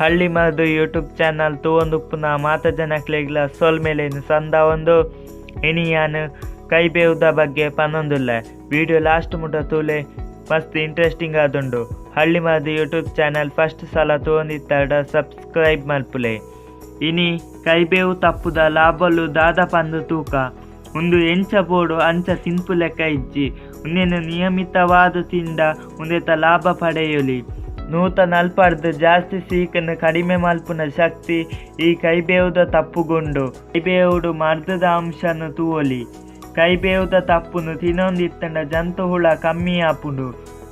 ಹಳ್ಳಿ ಮರ್ದ್ YouTube channel ತೂವೊಂದುಪ್ಪುನ ಮಾತ ಜನಕ್ಲೆಗ್ಲ ಸೊಲ್ಮೆಲೆನ್ ಸಂದಾವೊಂದು ಇನಿ ಯಾನ್ ಕೈಬೇವುದ ಬಗ್ಗೆ ಪನೊಂದುಲ್ಲೆ. ವಿಡಿಯೋ ಲಾಸ್ಟ್ ಮುಟ ತೂಲೆ, ಮಸ್ತ್ ಇಂಟ್ರೆಸ್ಟಿಂಗ್ ಆದುಂಡು. ಹಳ್ಳಿ ಮರ್ದ್ ಯೂಟ್ಯೂಬ್ ಚಾನಲ್ ಫಸ್ಟ್ ಸಲ ತೂವೊಂದಿತ್ತಡ ಸಬ್ಸ್ಕ್ರೈಬ್ ಮಲ್ಪುಲೆ. ಇನಿ ಕೈಬೇವು ತಪ್ಪುದ ಲಾಭಲು ದಾದ ಪಂದ್ ತೂಕ. ಉಂದು ಎಂಚ ಬೋಡು ಅಂಚ ತಿನ್ಪುಲೆಕ ಇಜ್ಜಿ. ಉಂದೆನ್ ನಿಯಮಿತವಾದ್ ತಿಂಡ ಉಂದೆತ ಲಾಭ ಪಡೆಯೊಲಿ. 140ರ್ದ್ ಜಾಸ್ತಿ ಸೀಕ್ನ್ ಕಡಿಮೆ ಮಲ್ಪುನ ಶಕ್ತಿ ಈ ಕೈಬೇವುದ ತಪ್ಪುಗುಂಡು. ಕೈಬೇವುಡು ಮರ್ದ್ ದ ಅಂಶನ್ ತೂವೊಲಿ. ಕೈಬೇವುದ ತಪ್ಪುನು ತಿನೊಂದಿತ್ತ್ಂಡ ಜಂತು ಹುಳ ಕಮ್ಮಿ ಆಪುಂಡು.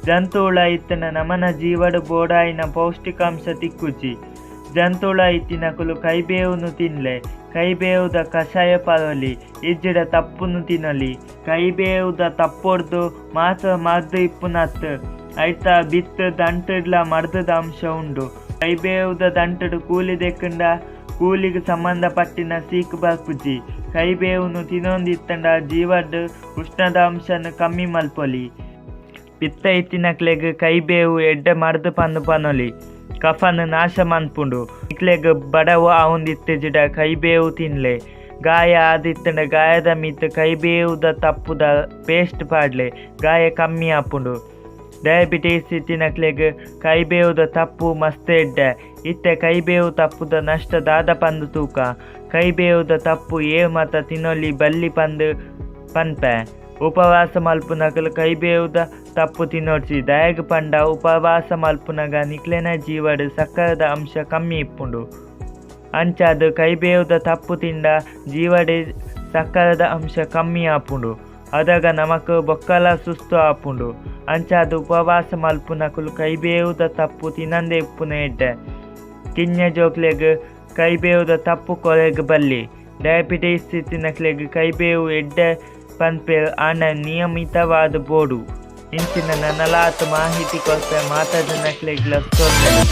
ಜಂತು ಹುಳ ಇತ್ತ್ಂಡ ನಮನ ಜೀವಡ್ ಬೋಡಾಯಿನ ಪೌಷ್ಟಿಕಾಂಶ ತಿಕ್ಕುಜಿ. ಜಂತು ಹುಳ ಇತ್ತಿನಕುಲು ಕೈಬೇವುನು ತಿನ್ಲೆ. ಕೈಬೇವುದ ಕಷಾಯ ಪರೊಲಿ ಇಜ್ಜಿಡ ತಪ್ಪುನು ತಿನೊಲಿ. ಕೈಬೇವುದ ತಪ್ಪುರ್ದ್ ಮಾತ್ರ ಮರ್ದ್ ಇಪ್ಪುನತ್ತ್, ಐತ ಬಿತ್ತ್ ದಂಟ್ ಡ್ಲ ಮರ್ದ್ ದ ಅಂಶ ಉಂಡು. ಕೈಬೇವುದ ದಂಟ್ ಡ್ ಕೂಲಿ ದೆಕ್ಕ್ಂಡ ಕೂಲಿಗ್ ಸಂಬಂಧ ಪಟ್ಟಿನ ಸೀಕ್ ಬರ್ಪುಜಿ. ಕೈಬೇವುನು ತಿನೊಂದಿತ್ತ್ಂಡ ಜೀವಡ್ ಉಷ್ಣದ ಅಂಶನ್ ಕಮ್ಮಿ ಮಲ್ಪೊಲಿ. ಪಿತ್ತ ಇತ್ತಿನಕ್ಲೆಗ್ ಕೈಬೇವು ಎಡ್ಡೆ ಮರ್ದ್ ಪಂದ್ ಪನೊಲಿ. ಕಫನ್ ನಾಶ ಮನ್ಪುಂಡು. ನಿಕ್ಲೆಗ್ ಬಡವು ಆವೊಂದಿತ್ತಿಜಿಡ ಕೈಬೇವು ತಿನ್ಲೆ. ಗಾಯ ಆದಿತ್ತ್ಂಡ ಗಾಯದ ಮಿತ್ತ್ ಕೈಬೇವುದ ತಪ್ಪುದ ಪೇಸ್ಟ್ ಪಾಡ್ಲೆ, ಗಾಯ ಕಮ್ಮಿ ಆಪುಂಡು. ಡಯಾಬಿಟೀಸ್ ಇತ್ತಿನಕ್ಲೆಗ್ ಕೈಬೇವುದ ತಪ್ಪು ಮಸ್ತ್ ಎಡ್ಡೆ. ಇತ್ತೆ ಕೈಬೇವು ತಪ್ಪುದ ನಷ್ಟ ದಾದ ಪಂದ್ ತೂಕ. ಕೈಬೇವುದ ತಪ್ಪು ಏರ್ ಮಾತ ತಿನೊಲಿ ಬಲ್ಲಿ ಪಂದ್ ಪನ್ಪೆ. ಉಪವಾಸ ಮಲ್ಪುನಕುಲು ಕೈಬೇವುದ ತಪ್ಪು ತಿನೊಡ್ಚಿ. ದಾಯೆಗ್ ಪಂಡ ಉಪವಾಸ ಮಲ್ಪುನಗ ನಿಕ್ಲೆನ ಜೀವಡ್ ಸಕ್ಕರೆದ ಅಂಶ ಕಮ್ಮಿ ಇಪ್ಪುಂಡು. ಅಂಚಾದ್ ಕೈಬೇವುದ ತಪ್ಪು ತಿಂಡ ಜೀವಡ್ ಸಕ್ಕರೆದ ಅಂಶ ಕಮ್ಮಿ ಆಪುಂಡು. ಅದಗ ನಮಕ್ ಬೊಕ್ಕಲ ಸುಸ್ತು ಆಪುಂಡು. ಅಂಚಾದ್ ಉಪವಾಸ ಮಲ್ಪುನಕುಲು ಕೈಬೇವುದ ತಪ್ಪು ತಿನಂದೆ ಇಪ್ಪುನ ಎಡ್ಡೆ. ಕಿನ್ಯ ಜೋಕ್ಲೆಗ್ ಕೈಬೇವುದ ತಪ್ಪು ಕೊರೆಗ್ ಬಲ್ಲಿ. ಡಯಾಬಿಟೀಸ್ ಇತ್ತಿನಕ್ಲೆಗ್ ಕೈಬೇವು ಎಡ್ಡೆ ಪನ್ಪೆರ್, ಆಂಡ ನಿಯಮಿತವಾದ್ ಬೋಡು. ಇಂಚಿನ ನನಲಾತ್ ಮಾಹಿತಿ ಕೊರ್ಪೆ. ಮಾತ ಜನಕ್ಲೆಗ್ಲ ಸೊಲ್ಮೆಲು.